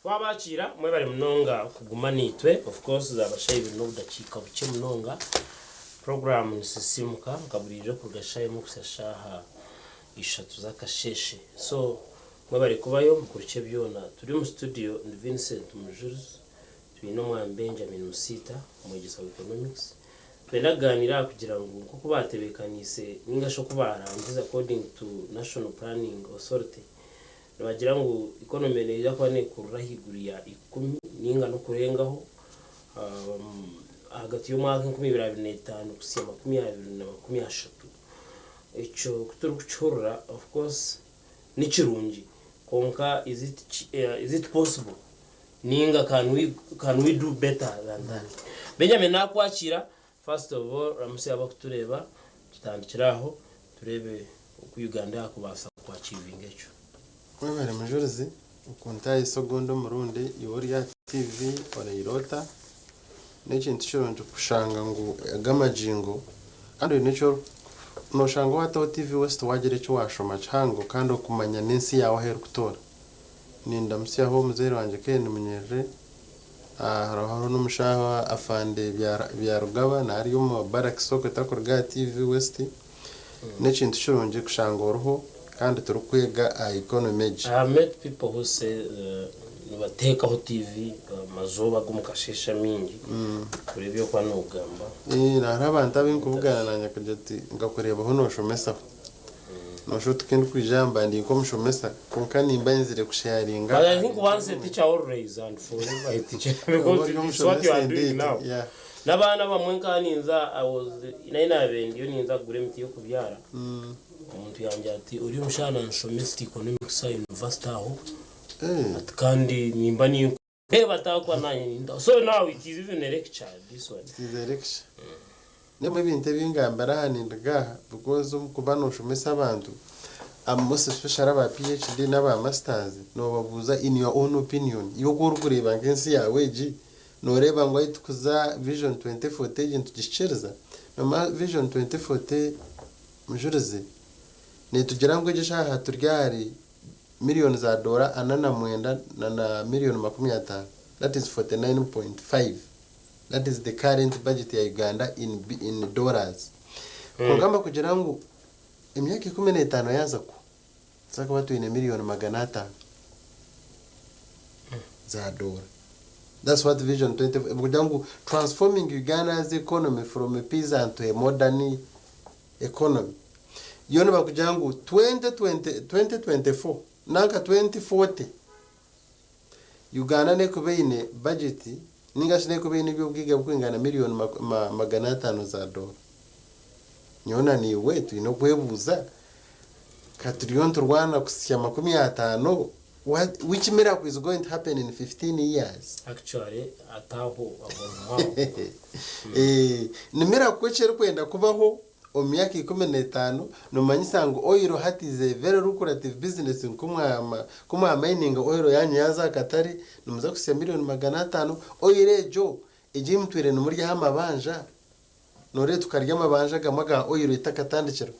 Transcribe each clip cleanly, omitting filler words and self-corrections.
Twabakiira mwebare munonga kuguma naitwe of course zaaba shaaha ibiri n'obudakiika bukye munonga program nisisiimuka nka buriijo kuruga shaaha emwe kuhitsya shaaha ishatu z'akasheeshe so mwebare kubayo mukurikye byona turi omu studio ndi Vincent Mujurizi twine omwami Benjamin Musiita omwegyesa wa economics twenda kugaaniira aha kugira ngu nk'oku baatebeekaniise ninga shi oku baarangize according to National Planning Authority Nibagira ngu economy neija kuba nekurira ahaiguru ya ikumi ninga n'okurengaho ahagati y'omwaka 2025 kuhitsya 2030. Ekyo kuturikukihurira of course nikirungi kwonka is it is it possible ninga can we can we do better than that? Benjamin nakwakiira first of all ramutsya abakutureeba tutandikire aho Tureebe oku Uganda yakubaasa ku achievinga ekyo. Webare Mujurizi okuntayisa ogundi omurundi iwe ori aha TV oraire ota? Nekintu kirungi kushanga ngu aga amagingo kandi oine eki noshanga wataho TV West wagira eki washoma kihango kandi okumanya nensi yaawe ahu erikutoora. Nindamutsyaho omuzaire wangye Ken Munyerere hariho nomushaaho Afande Byarugaba nawe ari omu barracks okwe takuruga aha TV West. N'ekintu kirungi kushanga oriho kandi turikwega aha economy egi. I have met people who say nibateekaho TV amazooba ag'omu kasheeshe amaingi kureeba ebi orikuba noogamba. Hariho abantu abu nkubugana naanye akagira ati nkakureebaho nooshomesaho. Nooshusha oti ku ndikwija aha mba ndi nk'omushomesa kwonka nimba nyizire kusheyaringa But I think once a teacher always and forever a teacher because it's what you are doing now. N'abaana abamwe nkaba ninza I was nari naabaire ndiyo ninza kugura emiti y'okubyara, omuntu yangira ati ori omushaija nanshomesa economics aha university aho ati kandi nimba ninkureeba atakuba nanye nintaho so now it is even a lecture this one. It is a lecture. Nimwe ebintu ebi ngambire aha ninduga aha because omu kuba noshomesa abantu most especially aba PHD n'aba masters nobabuuza in your own opinion iwe oku orikureeba nk'ensi yaawe egi Nooreeba ngu ahu turikuza Vision 2040 egi nitugihikiriza? Noomanya Vision 2040 Mujurizi, neetugira ngu egi eshaaha turi ahari miriyoni za doora ana na mwenda na na miriyoni 50, that is 49.5, that is the current budget ya Uganda in in dollars. Kwonka nibakugira ngu emyaka 15 yaaza kuhwa, Nituza kuba twine miriyoni 500 za doora. That's what Vision 20 kugira ngu transforming Uganda's economy from a peasant to a modern economy. Yo nibakugira ngu 2020, 2024 nanka 2040 Uganda nekuba eine budget ninga shi nekuba eine eby'obugaiga birikwingana miriyoni 500 za doora. Nyowe na naiwe twine okwebuuza, ka turiyo niturwana kuhitsya 50, what, which miracle is going to happen in 15 years? Actually ataho aho niho. Eh, ni miracle ki erikwenda kubaho Omu myaka 15, nomanyisa ngu oil hati is a very lucrative business ngu ku mwa mininga oil yanyu yaaza aha katare nimuza kuhitsya miriyoni 500. Oil egyo egi ei mutwire nimuryaho amabanja, noreeba tukarya amabanja agamwe aga oil etakatandikirwe.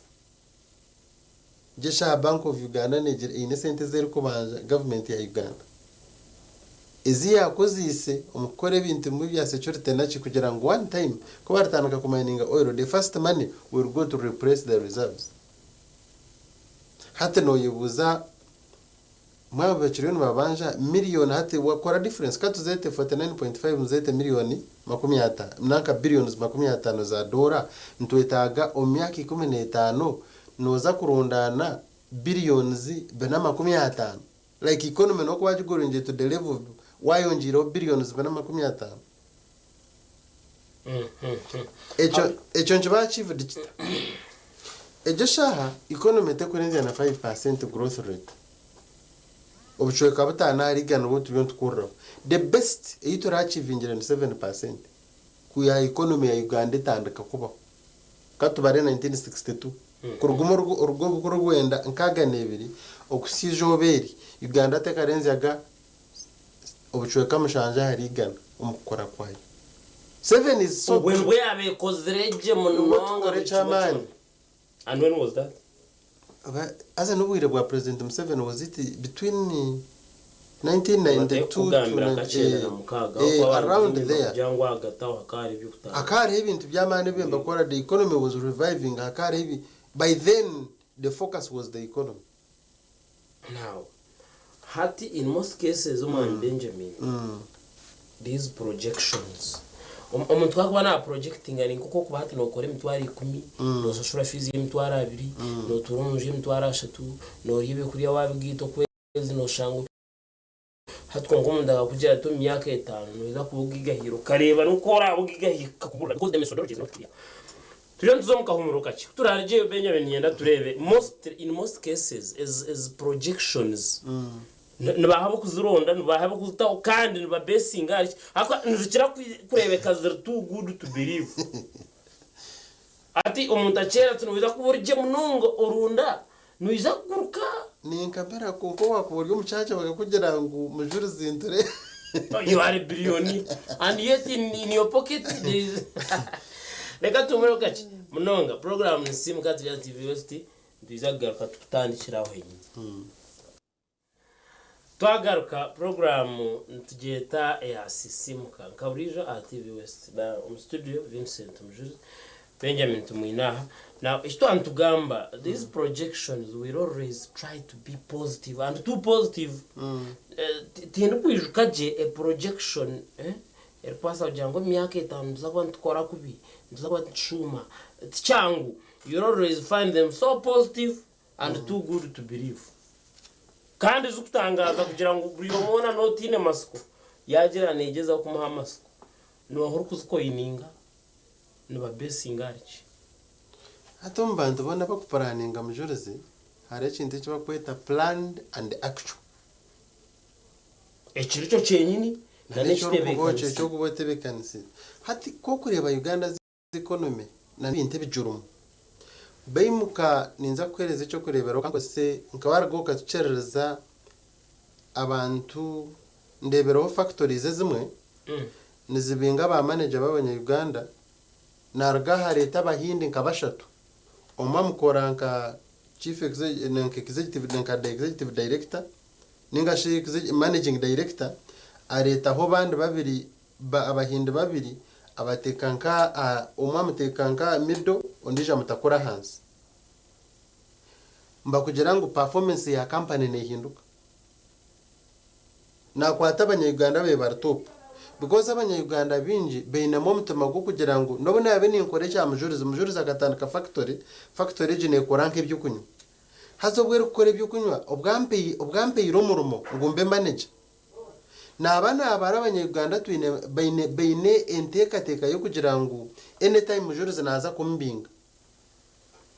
Gye eshaaha Bank of Uganda negira eine esente ezi erikubanja gavumenti ya Uganda ezi yaakozeise omu kukora ebintu bimwe bya security naki kugira ngu one time ku baritandika ku mininga oil the first money will go to replace the reserves. Hati noyebuuza Mwaba bakiriyo nibabanja miriyoni hati wakora difference ka tuzeete 49.5 muzeete miriyoni nanka billions 50 za doora nitwetaaga omu myaka 15 nooza kurundaana billions 450 like economy noku wagigorengire to the level wayongyeireho billions 450 Ekyo ekyo nikiba achieved kita? Egyo eshaaha economy tekurenzya na 5% growth rate. Obucweka butaano ahari igana obu turiyo nitukuriraho. The best ei tura achievingire ni 7% kwiha economy ya Uganda etandika kubaho. Ka tubare 1962 kuruga omu orugo obukuru rwenda nkaaga n'ebiri okuhitsya eizooba eri, Uganda tekarenzyaga obucweka mushanju ahari igana omu kukora kwayo. Seven is so Obwe nibwo yaaba ekozire gye Nibwo munonga tukora buri kimwe eky'amaani. kyona. And when was that? Haza n'obwire bwa President Museveni was it between. 1992 to Kugambira nka kyenda na mukaaga eh, aho around there. kugira ngu ahagati aho hakaba hariho eby'okutandika. Hakaba hariho ebintu by'amaani ebi nibakora, the economy was reviving, hakaba hariho ebi, by then the focus was the economy. Now, hati in most cases omwami Benjamin, these projections, omuntu ku arikuba na projectinga ni nk'oku orikuba hati nookora 100,000, noosashura fiizi y'emitwaro 20, nootuura omu nju y'emitwaro 30, noorya ebyokurya waabigaita okwezi nooshanga hati kwonka omuntu akakugira ati omu myaka 5 noija kuba ogigahiire okareeba n'oku oraabe ogigahiire kikakubura because the methodology is not clear. Turiyo nituza omu kahumuro kakye. Ku turaarugyeyo Benjamin niinyenda tureebe most in most cases ezi ezi projections Nibaha ab'okuzironda, nibaha ab'okuzitaho kandi nibabesinga ahari ki? Ahabw'okuba nizikira kureebeka ziri too good to believe. Hati omuntu akyera ati noija kuba ori gye munonga orunda noija kuguruka. Ninkamera kwonka owakuba ori omu church bakakugira ngu mujurizi nture. You are a billionaire and yet in your pocket there is Reka tuhumureho kakye munonga. Program ni Simuka Turi aha TV West, nitwija kugaruka tukutandikire aho henyini. Twagaruka puroguraamu nitugyeta eya Sisiimuka nka buriijo aha TV West na omu studio Vincent Mujuzi, Benjamin tumwine aha. Now eki twaba nitugamba these projections will always try to be positive and too positive. Tindikwijuka gye a projection erikubaasa kugira ngu omu myaka etaano nituza kuba nitukora kubi, nituza kuba nitushuuma. Tikyangu, you will always find them so positive and too good to believe. Kandi zikutangaaza kugira ngu buri omwe weena n'otaine matsiko yaagira neegyezaho kumuha amatsiko. Nooha orikuzikoininga? Nibabeesinga ahari ki? Hati omu bantu boona abakupuraninga Mujurizi, hariho ekintu eki barikweta planned and actual. Ekiri kyo kyenyini na n'ekitebeekanisiibwe. Eky'orikuba otebeekanisize. Hati ku orikureeba Uganda's economy na n'ebintu ebigirimu, baimuka ninza kukuheereza eky'okureeberaho kankozese nka waruga okatukyerereza abantu ndeebireho factories ezimwe nizibinga ba manager b'abanya Uganda naruga aha areeta abahindi nka bashatu omwe amukora nka chief nka executive nka executive director ninga shi managing director areetaho abandi babiri Abahindi babiri abateeka nka aha, omwe amuteeka nka aha middle ondiijo amutakura ahansi. Nibakugira ngu performance ya company nehinduka. Nakwata abanya Uganda ababaire bari top because abanya Uganda baingi bainemu omutima gw'okugira ngu n'obu naabe ninkora ekya Mujurizi, Mujurizi akatandika factory, factory egi nekora nk'eby'okunywa. Haza obu erikukora eby'okunywa obu ampaire omurimo ngu mbe manager, Naaba naabara abanya-Uganda twine baine baine enteekateeka y'okugira ngu anytime Mujurizi naaza kumubinga.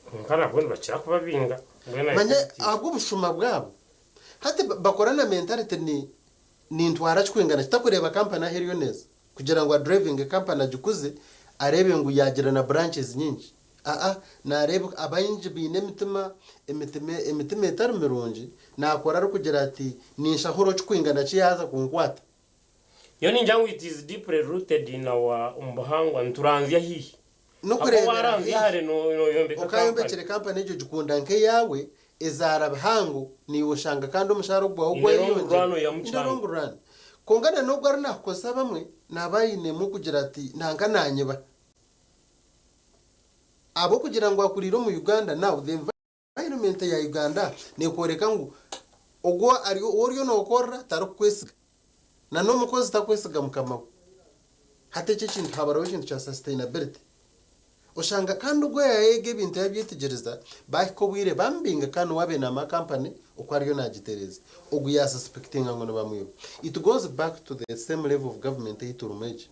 Kwonka nabwo nibakira kubabinga mbwenu I Manya think it is. ahabw'obushuma bwabo. Hati bakora na mentality ni nintwara kikwingana ki takureeba company ahu eriyo neeza kugira ngu adrivinge company agikuze areebe ngu yaagira na branches nyingi. Aa, naareeba abaingi baine emitima, emitima, emitima etari mirungi, naakora arikugira ati, Ninshahura okikwingana ki yaaza kunkwata. Nyowe ningira ngu it is deeply rooted in our omu buhangwa, nituranzya haihi. Ahakuba N'okureebera waaranzya haihi, hare nooyombeka kampani. okaayombekire kampani egyo ogikunda nk'eyaawe, ezaara bihango, naiwe oshanga kandi omushaara ogwawe In the long gweyongyera. run oihamu In the kihango. long run. Kwonka na n'ogu arinakukozesa abamwe, naaba ainemu kugira ati, Nanka naanyiba. Ahabw'okugira ngu akuriire omu Uganda now the environment ya Uganda nekworeka ngu ogwo ou oriyo nokorera tarikukwesiga na n'omukozi takwesiga mukama we. Hati ekyo ekintu habaraho ekintu kya sustainability oshanga kandi ogwo yayega ebintu yabyetegyereza bahika obwire bamubinga kandi niwe abaire namaha company oku ariyo nagitereeza ogu ya suspectinga ngu nibamwiba. It goes back to the same level of government ei turimu egi.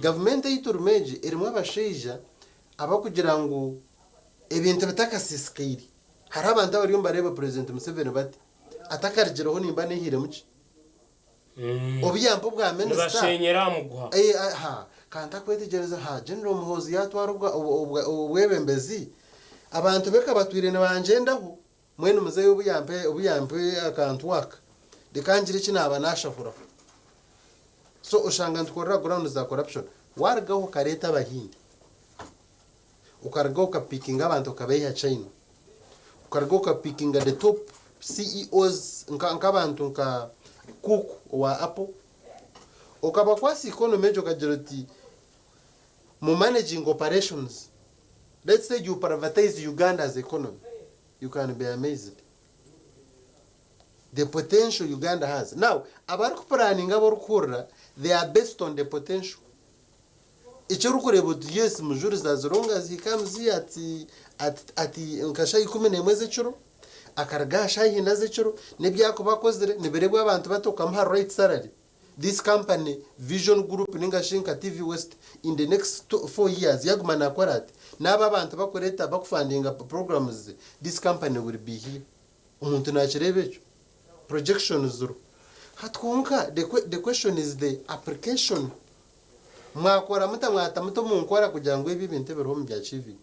Gavumenti ei turimu egi erimu abashaija abarikugira ngu ebintu bitakasiisikaire. Hariho abantu abariyo nibareeba Purezidenti Museveni bati, atakarugireho nimba nehiiremu ki? Obu yampa obwa minisita. Nibashenyera aha muguha. Ha, ka ntakwetegyereza, ha, General Muhoozi yaatwara obwebembezi, abantu be kabatwire nibangyendaho, mbwenu muzeeyi obu yampa obu yampa akantu aka, reka ngire eki naaba naashahuraho. So oshanga nitukorera ground za corruption. Warugaho okareeta abahindi, okarugaho okapikinga abantu okabaiha China, okarugaho okapikinga the top CEOs nka nk'abantu nka Cook owa Apple, okabakwasa economy egyo okagira oti mu managing operations, let's say you privatize Uganda's economy, you can be amazed the potential Uganda has. Now, abarikupuraninga abu orikuhurira, they are based on the potential. Eki orikureeba oti yes Mujurizi as long as he comes here at, at, at nka shaaha 11 z'ekiro, akaruga aha shaaha ina z'ekiro, n'ebi arikuba akozire nibireebwa abantu bati okamuha right salary, this company, Vision Group ninga shi nka TV West in the next 4 years yaguma nakora ati, n'aba abantu bakureeta bakufundinga programs ze, this company will be here. Omuntu nakireeba ekyo. Projections ziriho. Hati kwonka the question is the application. Mwakora muta mwata muta omu nkora kugira ngu ebi ebintu ebiriho omu bya achieving.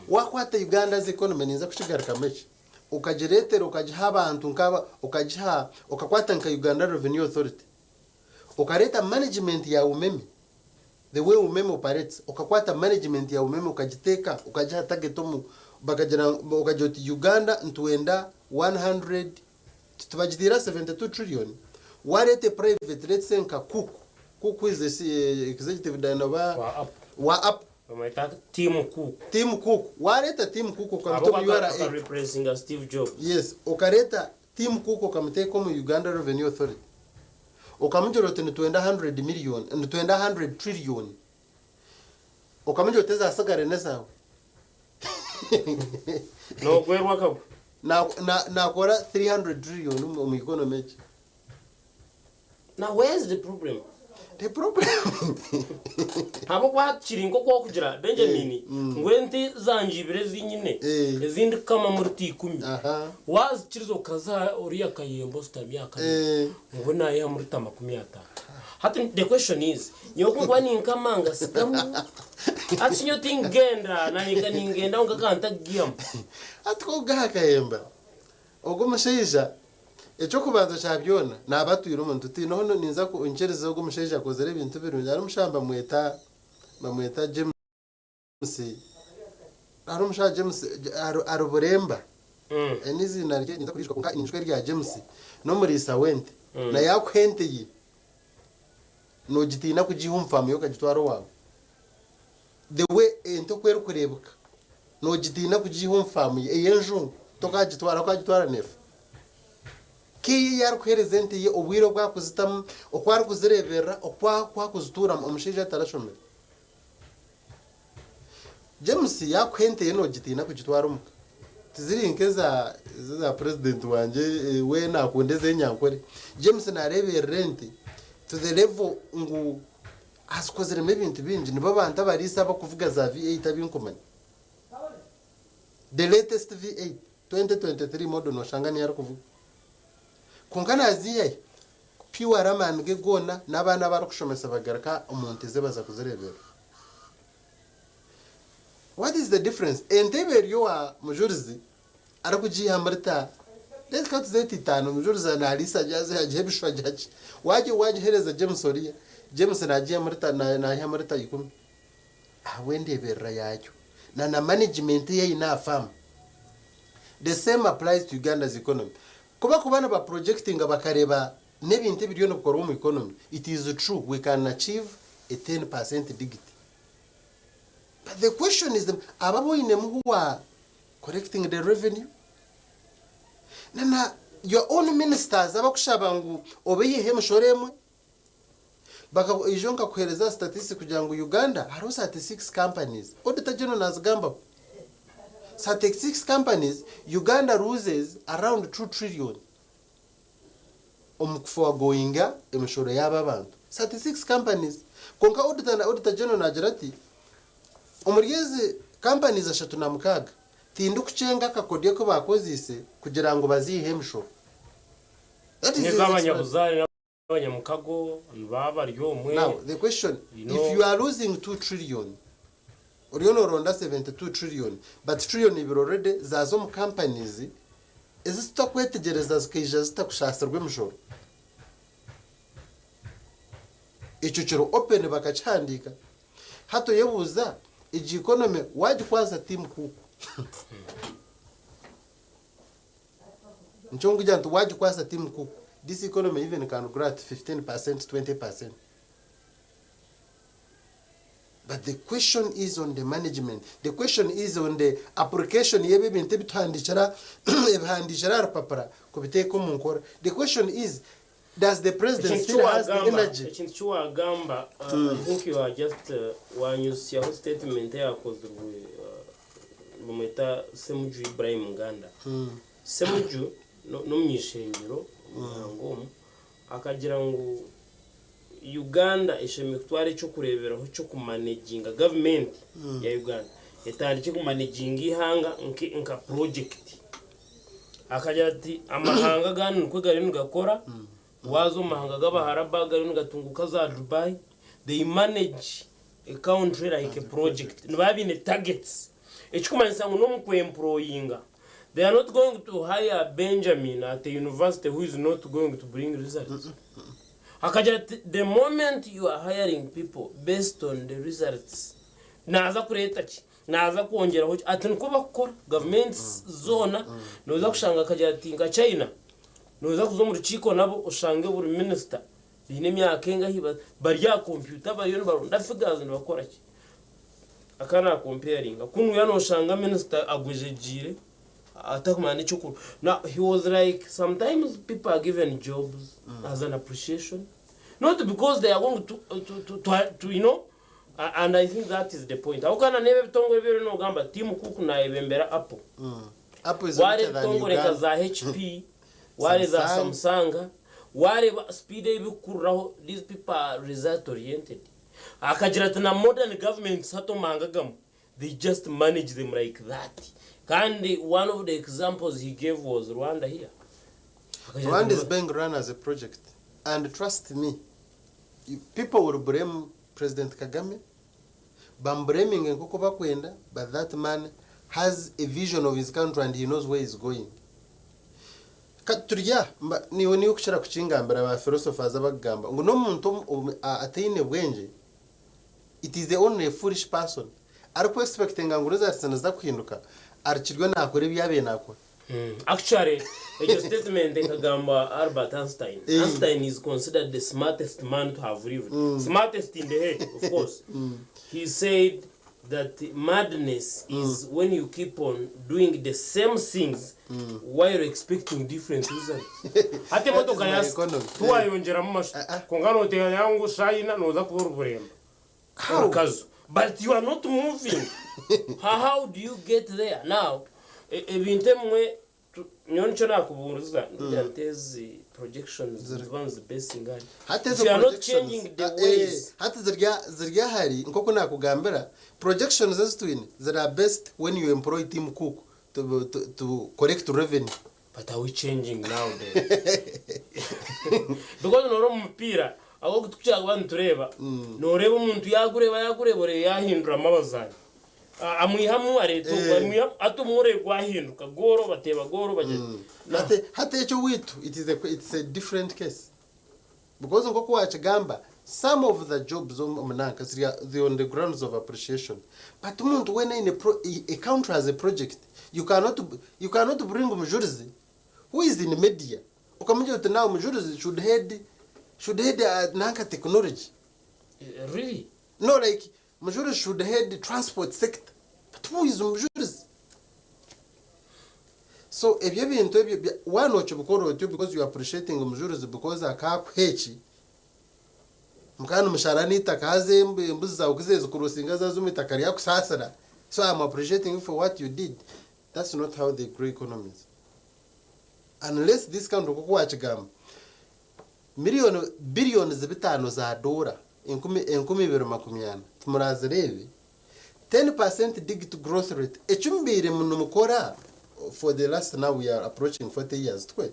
Wakwata Uganda's economy ninza kukigarukamu eki, okagireetera okagiha abantu nk'aba okagiha okakwata nka Uganda Revenue Authority, okareeta management ya Umeme, the way Umeme operates, okakwata management ya Umeme okagiteeka okagiha target omu bakagira okagira oti Uganda nitwenda 100 tibagitiire aha 72 trillion, wareeta private let's say nka Cook, Cook is the executive director Wa Apple. Wa Apple. Bamweta Tim Cook. Tim Cook, wareeta Tim Cook okamuta omu URA. Akareplacinga Steve Jobs. Yes, okareeta Tim Cook okamuteeka omu Uganda Revenue Authority. Okamugira oti nitwenda 100 million, nitwenda 100 trillion. Okamugira oti ezasigare n'ezaawe. Nogwerwa akagwa. Nakora 300 trillion omu economy egi. Now where's the problem? The problem Habwokuba kiri nk'okwokugira Benjamin ngu ente zangye ibiri ezinyine ezindi kukama muri ta 10 wazikiriza okaziha oriya kayembe osutami aha kabiri ngu nayiha muri ta 50. Hati the question is nyowe kunkuba ninkama ngasigamu hati shi nyowe tingenda nanye ningenda kwonka ka ntakugihamu. Hati ku okugaha akayemba ogwo omushaija eky'okubanza kya byona naaba atwire omuntu tiineho ninza nkirize ogwo omushaija akozire ebintu birungi hariho omushaija bamweta bamweta James hariho omushaija James ari Buremba n'eiziina rye ninza kuriijuka kwonka ninyijuka erya James n'omuriisa w'ente na yaakuha ente ye noogitiina kugiiha omu faamu ye okagitwara owaawe. The way ente oku erikureebeka noogitiina kugiiha omu faamu ye ey'enjungu tokaagitwara waagitwara neefa. Nk'eye ei arikuheereza ente ye obwire obu arikuzitamu, oku arikuzireeberera, oku arikuzituuramu omushaija atarashomire. James yaakuha ente ye noogitiina kugitwara omuka. Tiziri nk'eza eza purezidenti wangye we naakunda ez'enyankore. James naareeberera ente to the level ngu azikoziremu ebintu bingi. Nibo abantu abariisa abarikuvuga za V8 abu nkumanya. The latest V8 2023 model nooshanga niyo arikuvuga. Kwonka naaziiha hi? Pure amaani ge goona n'abaana abu arikushomesa bagaruka omu nte ze baza kuzireeberera. What is the difference? Ente eba eri owa Mujurizi arikugiiha muri ta reka tuzeete itaano Mujurizi naariisa gye agiha ebishwa agiha ki waagiheereza James oriya James naagiiha muri ta naayiha muri ta 10 ahabw'endeeberera yaagyo na na management ei aine aha faamu. The same applies to Uganda's economy. Ku bakuba niba projectinga bakareeba n'ebintu ebiriyo nibikorwa omu economy, it is true we can achieve a 10% digit. But the question is abo abu oinemu who are collecting the revenue na na your own ministers abakushaba ngu obaiheho emishoro emwe baka ijo nkakuhereza statistics kugira ngu Uganda hariho 36 companies Auditor General nazigambaho 36 companies Uganda loses around 2 trillion omu kuforgoinga emishoro y'aba abantu 36 companies kwonka Auditor General nagira ati omuri ezi companies 36 tindikukyenga akakodyo aku bakoziise kugira ngu baziihe emishoro. That is his Nk'abanyabuzaare n'abanyamukago nibaba bari omwe. Now the question if you are losing 2 trillion oriyo noronda 72 trillion but trillion ibiri already zaaza omu companies ezi tutakwetegyereza zikaija zitakushaasirwa emishoro. Ekyo kiri open bakakihandiika. Hati oyebuuza egi economy wagikwasa Tim Cook nikyo nkugira nti wagikwasa Tim Cook This economy even can grow at 15%, 20%. But the question is on the management. The question is on the application y'ebi ebintu ebituhandikira ebihandikira aha rupapura kubiteeka omu nkora. The question is does the president Ekintu still has the kiwagamba energy? ekintu kiwagamba I think you are just wanyusyaho statement eyakozirwe bamweta Semuju Ibrahim Nganda. Semuju n'omunyishengyero omuhanga omu akagira ngu Uganda eshemereire kutwara ekyokureberaho ky'okumanaginga gavumenti ya Uganda etandike kumanaginga ihanga nka project. Akagira ati amahanga agandi nikwo gariyo nigakora waaza omu mahanga g'abaharaba gariyo nigatunguka za Dubai they manage a country like a project nibaba baine targets ekikumanyisa ngu n'omu kwemployinga they are not going to hire Benjamin at a university who is not going to bring results. Akagira ati the moment you are hiring people based on the results naaza kureeta ki naaza kwongyeraho ki ati nikwo bakukora gavumenti zoona nooza kushanga akagira ati nka China nooza kuza omu rukiiko nabo oshange buri minisita baine emyaka engahi bari aha kompyuta bariyo nibaronda figures nibakora ki aka nakomparinga kunuya noshanga minisita agwejegyeire atakumanya n'eky'okukora now he was like sometimes people are given jobs as an appreciation not because they are going to and I think that is the point aho kana n'ebi ebitongore ebi oriyo nogamba Tim Cook nayebembera Apple Apple is wareeba richer than ebitongore nka Uganda. za HP wareeba za Samsung. Samsung wareeba speed ei birikukuriraho these people are result oriented akagira ati na modern governments hati omu mahanga agamwe they just manage them like that kandi one of the examples he gave was Rwanda here Akagira Rwanda ati is being run as a project. And trust me, people will blame President Kagame. Bamublaminge nk'oku bakwenda, but that man has a vision of his country and he knows where he's going. Ka turya, mba, niiwe niiwe okukira kukingambira ba philosophers abakugamba ngu n'omuntu omu- omu- a- ataine bwengye, it is the only foolish person ariku expectinga ngu results niziza kuhinduka arikirwe nakora ebi yabaire nakora. Actually, egyo statement ekagambwa Albert Einstein. Einstein is considered the smartest man to have lived. Smartest in the head, of course. He said that madness is when you keep on doing the same things while expecting different results. Hati That emotoka is my yasa economy. tiwayongyeramu majuta Ah, ah. kwonka noteekateeka ngu shaaha ina nooza kuba ori buremba. How? Orukazo. But you are not moving. How do you get there? Now, ebintu ebimwe nyowe nikyo nakubuuriza ngira nti ezi projections niziba nizibesinga ahari. Hati If ezo you are not projections, changing the ah, eh, ways. hati ziri ahari nk'oku nakugambira projections ezi twine ziri best when you employ Tim Cook to collect revenue. But are we changing nowadays? Because noreeba omu mupiira ahabw'oku tukukira kuba nitureeba, noreeba omuntu yagureeba yagureeba oreeba yahinduramu abazaani. Amwihamu areeta ogu, amwihamu hati obumwe oreeba gwahinduka gooro bateeba gooro bagira. Now, Hati hati ekyo owaitu it is a it's a different case because nk'oku wakigamba some of the jobs omu nanka ziri ziri on the grounds of appreciation but omuntu weena aine pro a country has a project you cannot you cannot bring omujurizi who is in media okamugira oti now omujurizi should head should head nanka technology. Really? No like Mujurizi should head transport sector but who is Mujurizi? So ebyo ebintu ebyo waaba nokibikora otyo because you are appreciating Mujurizi because akakuha eki mukaba nimushara n'eitaka haza embuzi zaawe kuzezikurosinga zaaza omu itaka ryakusaasira so I am appreciating you for what you did that's not how they grow economies unless this country nkoku wakigamba Miriyoni, billions bitaano za doora, enkumi, 2040, timurazireebe? 10% digit growth rate, eki mubaire nimukora for the last now we are approaching 40 years, tikwe?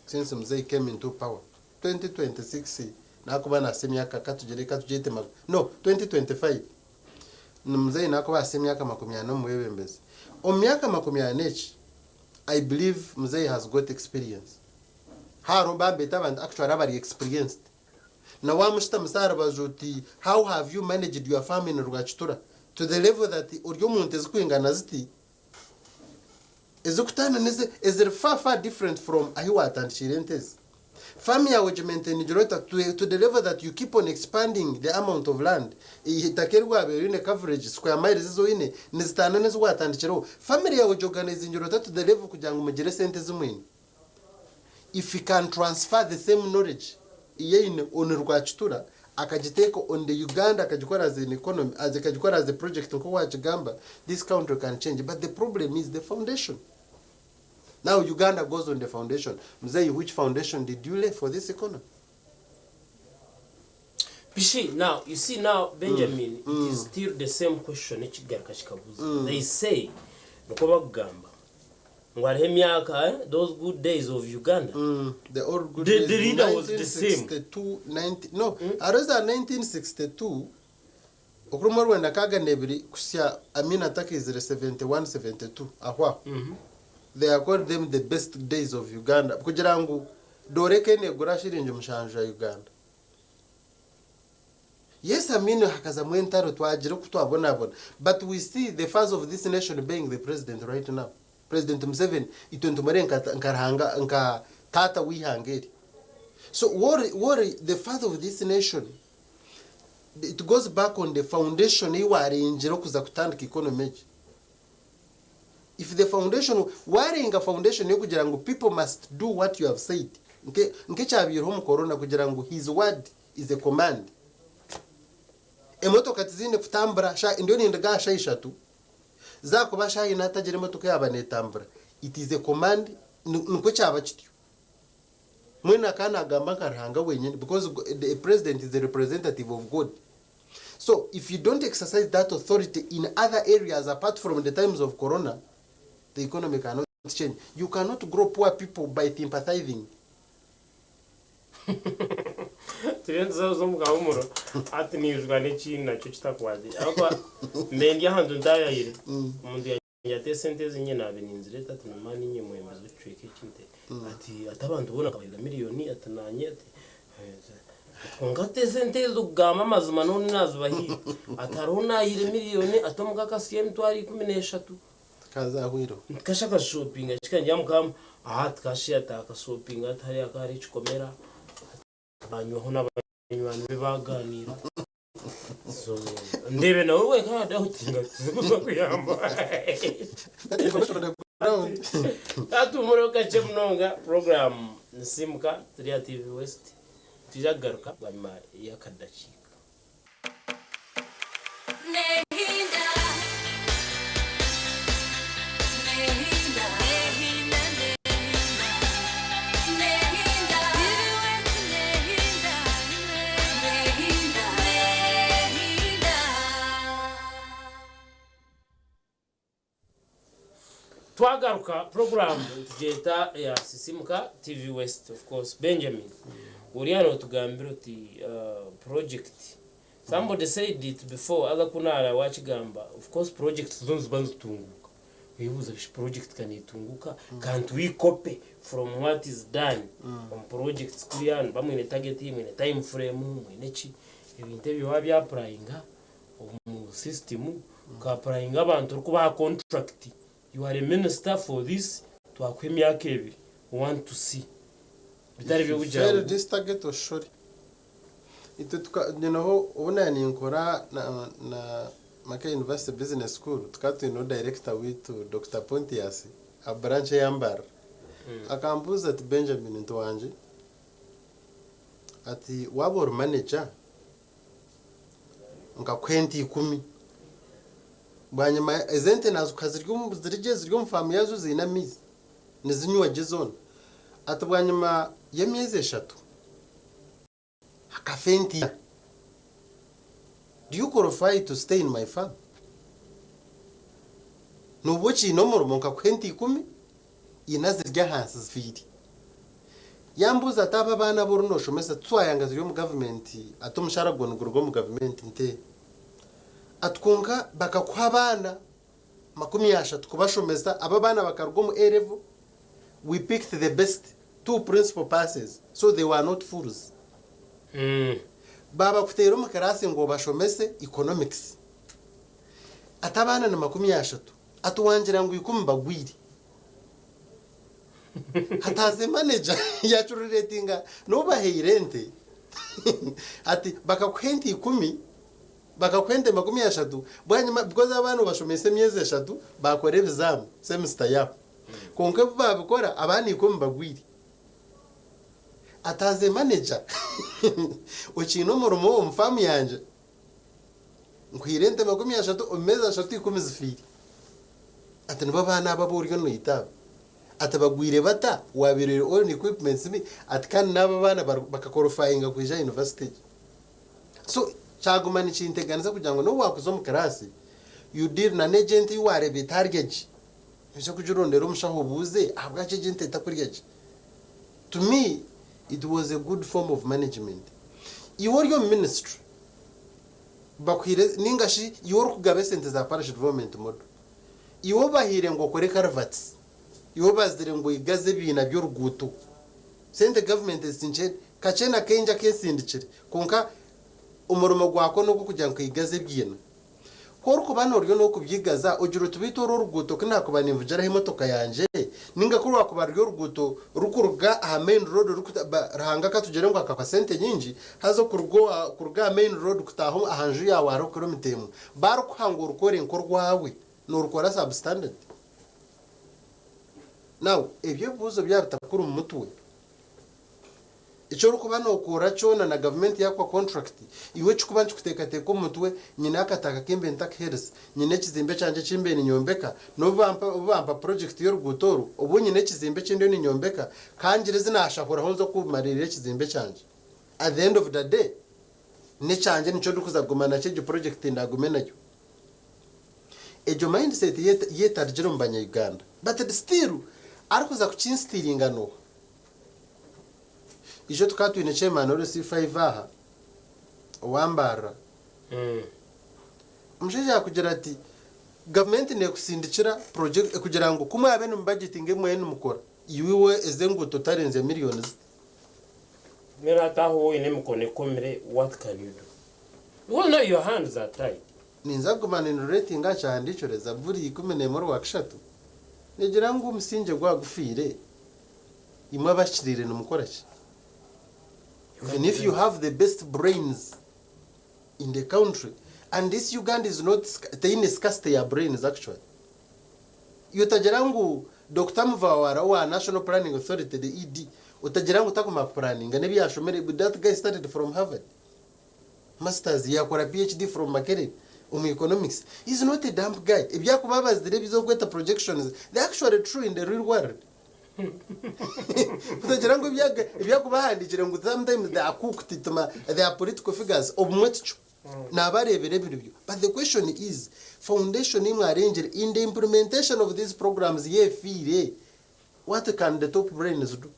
Since Mzei came into power, 2026 nakuba nahitsya emyaka katugire katugyete no, 2025 Mzei nakuba ahitsya emyaka 40 omu bwebembezi. Omu myaka 40 egi, I believe Mzei has got experience. Hariho bambeeta abantu actually abari experienced. Na wamushutamisa aha rubaju oti how have you managed your farm in Rwakitura to the level that ori omu nte ezirikwingana ziti, ezirikutaana n'ezi eziri far far different from ahi watandikiire ente ezi. Farm yaawe ogimaintainingire ota to the level that you keep on expanding the amount of land. Eitaka eri waabaire oine coverage, square miles ezi oine nizitaana n'ezi waatandikireho. Family yaawe ogiorganizingire ota to the level kugira ngu mugire esente ezi mwine. If he can transfer the same knowledge ei aine on Rwakitura akagiteeka on the Uganda akagikora as an economy, as akagikora as a project nk'oku waakigamba, this country can change. But the problem is the foundation. Now Uganda goes on the foundation. Mzei, which foundation did you lay for this economy? Bishi, now you see now Benjamin, it is still the same question ekigaruka kikabuuza. They say, nikwo bakugamba ngu hariho emyaka eh, those good days of Uganda. The old good The days, leader was the same. 1962, 90, no, hariho za 1962 Okurumu orwenda nkaaga n'ebiri kuhitsya Amin atakaizire 71, 72 aho aho. They are called them the best days of Uganda kugira ngu doora eka neegura shiringi mushanju ya Uganda. Yes Amin hakazamu entaro twagira oku twabonabona but we see the father of this nation being the president right now. President Museveni itwe nitumureeba nka nka Ruhanga nka taata w'eihanga eri. So wori wori the father of this nation It goes back on the foundation ei waarengire okuza kutandika economy egi. If the foundation, waarenga foundation y'okugira ngu people must do what you have said, nke nk'ekyabaireho omu corona kugira ngu his word is a command. Emotoka tiziine kutambura, sha ndiyo ninduga aha shaaha ishatu, zaakuba shaaha ina hatagira emotoka eyaaba neetambura, it is a command, nikwo kyaba kityo. Mbwenu akaba nagamba nka Ruhanga wenyini because a president is a representative of God. So if you don't exercise that authority in other areas apart from the times of corona, the economy cannot change. You cannot grow poor people by sympathizing. Turiyo nituza omu kahumuro hati niijuka n'ekindi nakyo kitakwatire ahabw'okuba mbe ndi ahantu ntayayire omuntu Ati esente ezi nyine naabe ninzireeta ati na niinye mwebembezi w'ekicweka eki nte ati ati abantu boona nkabahiga miriyoni ati naanye ati kwonka ati esente ezo kugamba amazima n'obu naazibahiire ati hariho naahiire miriyoni ati omuka akasiya emitwaro 13 Tikazahwireho. Kasha akashopinga kikangye mukama aha ati kasha ati akashopinga ati hariya hakaba hariho ekikomera banywaho n'abanywani be baagaaniira. So ndeebe nawe wenka yadautinga tizikuza kuyamba. That information on the ground. Atuhumureho kakye munonga program Nisimuka turi aha TV West nitwija kugaruka bwanyima y'akadakiika. Nehinda, nehinda, nehinda, nehinda, nehinda, nehinda, nehinda. Twagaruka program nitugyeta eya Sisimuka TV West of course Benjamin ori hanu otugambire oti project somebody said it before haza ku naara wakigamba of course projects zo niziba nizitunguuka oyebuuza bishi project ka netunguuka can't we copy from what is done omu projects kuriya nimuba mwine target mwine time frame mwine ki ebintu ebyo wabi applyinga omu system oka applyinga abantu orikubaha contract you are a minister for this twakuha emyaka ebiri we want to see bitari If you by'okugira fail ngu this target oshore. Itwe tuka nyineho obu naaba ninkora na na Makerere University Business School tukaba twineho director waitu Dokita Pontius aha branch eya Mbarara. Akambuuza ati Benjamin nti wangye ati waaba ori manager Nkakuha ente ikumi. Bwanyima ezo ente naazikuha ziri omu ziri gye ziri omu faamu yaazo ziine amaizi, nizinywa gye zoona. Ati bwanyima y'emyezi eshatu, hakafa ente ina. Do you qualify to stay in my farm? Nooba okiine omurimo nkakuha ente ikumi, ina ziri ahansi zifiire. Yambuuza ati abo abaana abu oriyo noshomesa titwayanga turi omu gavumenti ati omushaara gwawe niguruga omu gavumenti nte ati kwonka bakakuha abaana 30 kubashomesa abo abaana bakaruga omu A level we picked the best two principal passes so they were not fools babakuteire omu kiraasi ngu obashomese economics ati abaana ni 30 ati wangira ngu ikumi bagwire. Hati as a manager yakiruretinga n'obu bahaire ente ati bakakuha ente ikumi bakakuha ente 30 bwanyima because abaana obashomesa emyezi eshatu bakora ebizaamu semester yaabo kwonka ebi babikora abaana 10 bagwire. Ati as a manager okiine omurimo omu faamu yangye Nkuhaire ente 30, omu meezi ashatu ikumi zifiire. Ati nibo abaana abo abu oriyo noita aba. Ati bagwire bata wabaire ori own equipments me ati kandi n'abo abaana baka qualifyinga kwija aha university egi. So kyaguma nikinteganisa kugira ngu n'obu wakuza omu class you deal na n'egi ente ei wareeba etarya gye, noija kugirondera omushaho obuuze ahabwaki egi ente etakurya gye. To me it was a good form of management. Iwe ori omu ministry Bakuhaire ninga shi iwe orikugaba esente za parish development model, iwe obahaire ngu okore culverts, iwe obazire ngu oigaze ebiina by'oruguuto, sente gavumenti ezisinkye kakye na kaingi akesindikire kwonka omurimo gwako n'ogw'okugira ngu kaigaze ebiina. Ku orikuba nooryo n'okubyigaza ogira oti beitu oru oruguuto ku naakuba ninvugiraho emotoka yangye ninga ku rwakuba ruri oruguuto rurikuruga aha main road Ruhanga akatugire ngu akakuha sente nyingi Haza okuruga owa kuruga aha main road kutaaha aha nju yaawe hariho kilomita emwe, baarikuha ngu orukore nk'orwawe, noorukora substandard. Now ebyo ebibuuzo byaba bitakuri omu mutwe, eki orikuba nookora kyona na gavumenti yaakuha contract, iwe ekirikuba nikikuteekateeka omu mutwe, nyine akataka ku mbaire ntakuheereza, nyine ekizimbe kyangye eki mbaire ninyombeka, n'obu bampa obu bampa project y'oruguuto oru, obu nyine ekizimbe eki ndiyo ninyombeka, ka ngire ezi naashahuraho nze kumariirira ekizimbe kyangye. At the end of the day nekyangye nikyo ndikuza kuguma nakyo egyo project ndagume nayo. Egyo mindset yetarugire omu banya Uganda but still arikuza kukinstiringa noha? Ijo tukaba twine chairman ori C5 aha owa Mbarara omushaija yakugira ati government nekusindikira project kugira ngu kumwabe nimu budgetinga ebi mwabe nimukora iwe ezi enguuto otarenze million zita. Mbwenu hati aho wowe oine emikono ekomire what can you do? Because now your hands are tied. Ninza kuguma nindureetinga aha kihandiikire Zaaburi 11 Orwakashatu, neegira ngu omusingye gwaba gufiire, imwe abahikiriire nimukora ki? Even if you have the best brains in the country and this Uganda is not teine scarcity ya brains actually. Iwe otagira ngu Dokita Muvawala owa National Planning Authority, the ED, otagira ngu takuma kupuraninga n'ebi yashomire, but that guy studied from Harvard, masters, yakora PhD from Makerere omu economics. He is not a dumb guy. Ebi arikuba abazire ebi orikweta projections, they are actually true in the real world. Otagira ngu ebi arikuba ahandiikire ngu sometimes they are cooked, they are political figures, obumwe tikyo. Naaba areebire ebiri byo. But the question is, foundation ei mwarengire in the implementation of these programs yeefiire, what can the top brains do?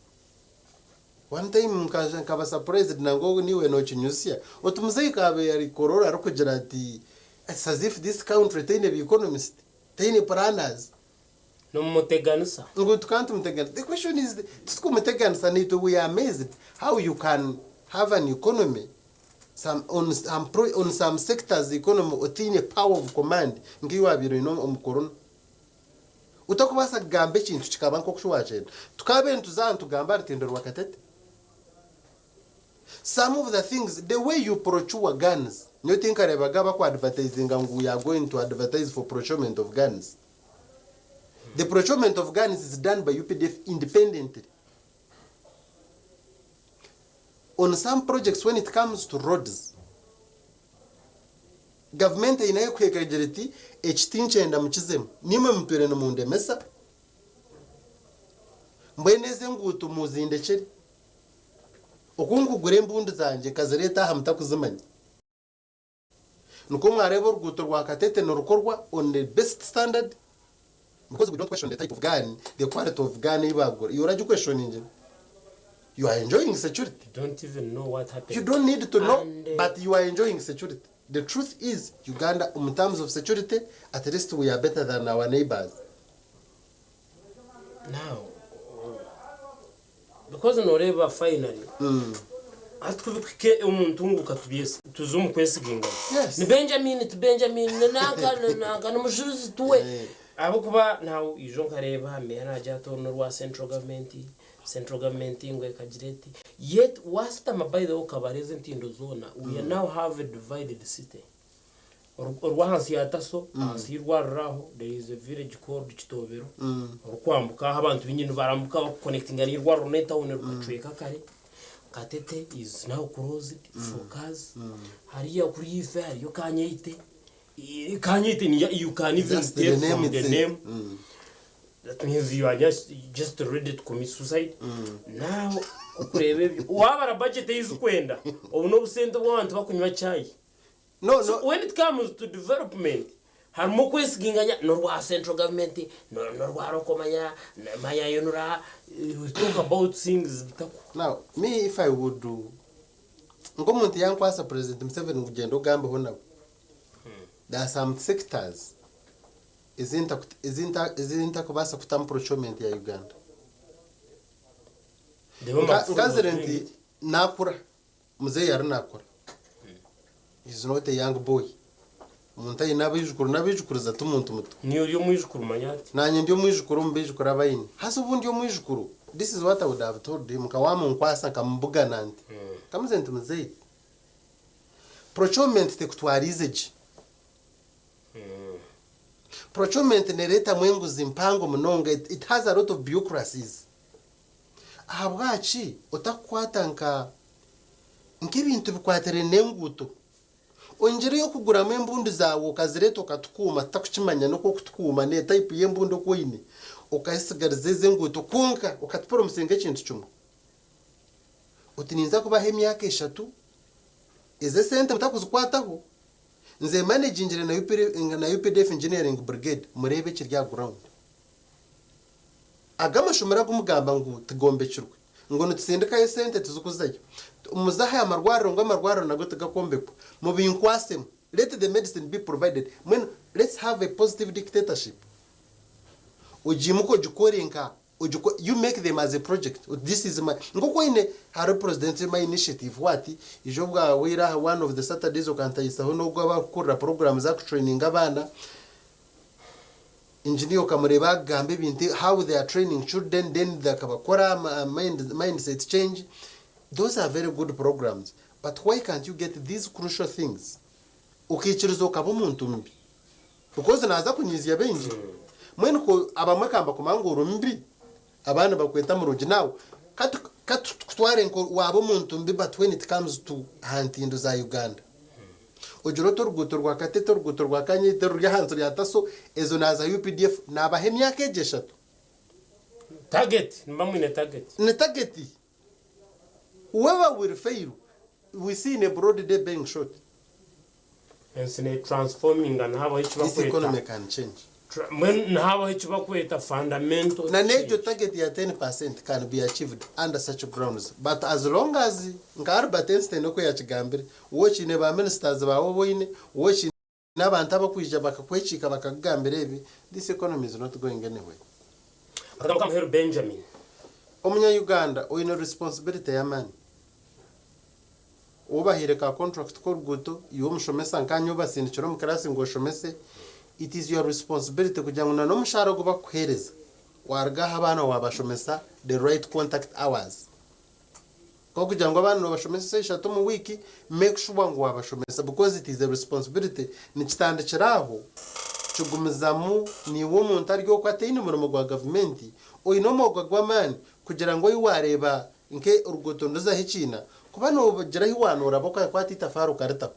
One time nkaba surprised nangwa naiwe nokinyusya, oti muzeeyi kaabaire ari Kololo arikugira ati it's as if this country teine ba economist, teine planners. Nimumuteganisa. Ngu tukaba nitumuteganisa. The question is, titukumuteganisa naitwe we are amazed how you can have an economy some on some pro on some sectors economy otaine power of command nk'ei waabaire oine omu corona. Otakubaasa kugamba ekintu kikaba nk'oku waakyenda. Tukaabaire nituza aha nitugamba aha rutindo rwa Katete. Some of the things, the way you procure guns, nyowe tinkareebaga baku advertisinga ngu we are going to advertise for procurement of guns. The procurement of guns is done by UPDF independently. On some projects when it comes to roads, gavumenti eine ahu ekugira eti eki tinkyenda mukizemu, naimwe mutwire nimundemesa, mbwenu ezi enguuto muzindekyere. Oku nkugura embundu zangye nkazireeta aha mutakuzimanya. Nikwo mwareeba oruguuto rwa Katete nirukorwa on the best standard because we don't question the type of gun, the quality of gun ei baagura. Iwe oragiquestioningire? You are enjoying security. You don't even know what happened. You don't need to know And, but you are enjoying security. The truth is Uganda in terms of security at least we are better than our neighbors. Now, because noreeba finally hati kubikuhika omu ntunguka tubyesi tuze omu kwesigingana Yes. ni Benjamin ti Benjamin ni nanka ni nanka ni mujuzi tuwe Eh. Ahabw'okuba now ijo nkareeba meya naagira ati oru n'orwa central government, central government ngu ekagira eti, yet waashutama by the way okabara ezi entindo zoona, we are now have a divided city. Orw'ahansi ya Taso, ahansi y'eirwariro aho, there is a village called Kitoobero, orikwambuka aho abantu baingi nibarambuka bakuconnectinga n'eirwariro n'etawuni rukacweka kare. Katete is now closed for cars. Hariya kuriya ife hariyo Kanyeite, Kanyeite niyo you can even Just the tell name from the itself. name that means you are just ready to commit suicide. Now okureeba ebyo waabara budget ei zirikwenda obu n'obusente bw'abantu bakunywa chai. No, So no. when it comes to development harimu okwesiginganya n'orwa central government n'orwa local manya manya yonura we talk about things bitakuhwa. Now, me if I would do nk'omuntu yankwasa President Museveni ngu gyenda ogambeho nawe. There are some sectors ezintakubaasa kutamu procurement ya Uganda. Nkazire nti nakura, muzeeyi ari nakura. He's not a young boy. Omuntu aine abaijukuru n'abaijukuriza ti muntu muto. Niiwe ori omwijukuru manya hati. Naanye ndi omwijukuru omu baijukuru abu aine. Haza obu ndi omwijukuru, this is what I would have told him, nka waamunkwasa nkamubugana nti, nkamugira nti muzeeyi, procurement tekutwariize gye. Procurement nereetamu enguzi mpango munonga, it has a lot of bureaucracies. Ahabwaki otakukwata nka nk'ebintu bikwatiraine n'enguuto? Ongyereyo okuguramu embundu zaawe okazireeta okatukuuma tutakukimanya n'oku orikutukuuma n'etayipu y'embundu oku oine, okasigariza ezi enguuto kwonka okatuporomisinga ekintu kimwe. Oti ninza kubaha emyaka eshatu, ezi esente mutakuzikwataho, nze manegingire na UPDF Engineering Brigade mureebe ekiri aha ground. Aga amashomero agu mugamba ngu tigombekirwe, ngu nitusindikayo esente tizikuzayo, muze aha marwariro ngu amarwariro nago tigakombekwa, mubinkwatsemu, let the medicine be provided, mbwenu let's have a positive dictatorship. Ogiimuke ogikore nka, you make them as a project, oti this is my, nk'oku oine hariho president my initiative what, ijo obwahweire aha one of the Saturdays okantahisaho n'ogwo abarikukurira program zakutraininga abaana, Engineer okamureeba akugamba ebintu how they are training children then bakabakora mindset change those are very good programs but why can't you get these crucial things okaikiriza okaba omuntu mubi because naaza kunyiizya baingi mbwenu ku abamwe kambakumanya ngu ori mubi abandi nibakweta murungi now katukutware nka waaba omuntu mubi but when it comes to aha ntindo za Uganda Ogire oti oruguuto rwa Katete, oruguuto rwa Kanyeita oruri ahansi rya Taso, ezo naaza UPDF naabaha emyaka egyo eshatu. Target, nimuba mwine target. Ni target. Whoever will fail, we see in a broad day being shot. Ensi ne transforminga nihabaho eki This bakweta economy can change. Mbwenu nihabaho eki bakweta fundamental Na n'egyo change. target ya 10% can be achieved under such grounds but as long as nka Albert Einstein oku yakigambire, waaba okiine ba ministers baawe obu oine, waaba okiine abantu abakwija bakakwekiika bakakugambira ebi, this economy is not going anywhere. Akagambo k'amuheru Benjamin. Omunya Uganda oine responsibility y'amaani. Ou obahaire ka contract k'oruguuto, iwe omushomesa nkaanye obasindikire omu class ngu oshomese, it is your responsibility kugira ngu na n'omushaara ogu bakukuheereza, waruga aha abaana waabashomesa the right contact hours. Nk'okugira ngu abaana noobashomesa eshaaha ishatu omu wiiki, make sure ngu waabashomesa because it is a responsibility, nikitandikira aho kigumizamu naiwe omuntu ari okwo ataine murimo gwa gavumenti, oine omwoga gw'amaani kugira ngu ei waareeba Nke oruguuto niruzaho ekiina, kuba noogira ahi waanooraba okakwata eitafaari okaritaho,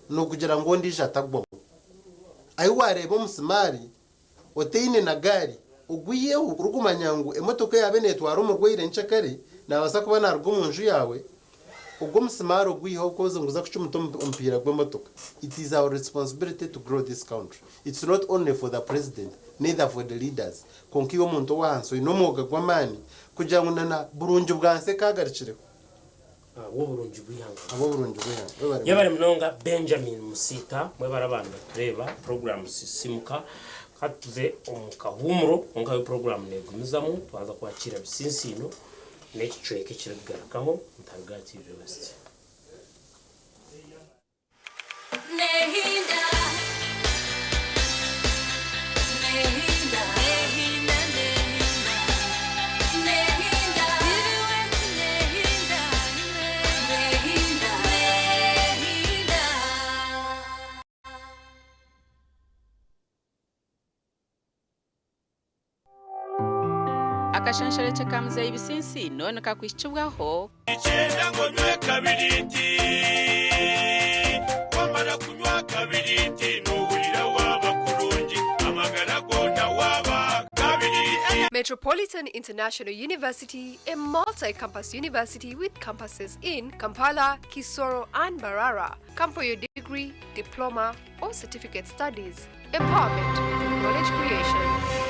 nookugira ngu ondiijo atagwamu. Ahi waareeba omusimaari otaine na gaari, ogwiheho orikumanya ngu emotoka eyaabe neetwara omurwaire nkyekare naabaasa kuba naaruga omu nju yaawe, ogwo omusimaari ogwiheho because niguza kucumita omupiira gw'emotoka. It is our responsibility to grow this country. It's not only for the president, neither for the leaders. Kwonka iwe omuntu ow'ahansi oine omwoga gw'amaani kugira ngu na burungi bwa nsi ekaagarikireho. Ahabw'oburungi bw'eihanga. Ahabw'oburungi bw'eihanga. Webare Yebare munonga Benjamin Musiita mwebare abantu batureeba puroguramu Sisimuka ka tuze omu kahuumuro kwonka yo puroguramu neegumizamu twaza kwakiira Bisinsiino n'ekicweka ekirikugarukaho mutarugaatiirire basya. Akashansharekye ka Muzeeyi Bisinsiino nikakuhikibwaho. Nikyenda ngu onywe kabiriiti. Wamara kunywa kabiriiti noohurira waaba kurungi, amagara goona waaba kabiriiti. Metropolitan International University, a multi campus university with campuses in Kampala, Kisoro, and Mbarara. Come for your degree, diploma, or certificate studies. Empowerment, knowledge creation.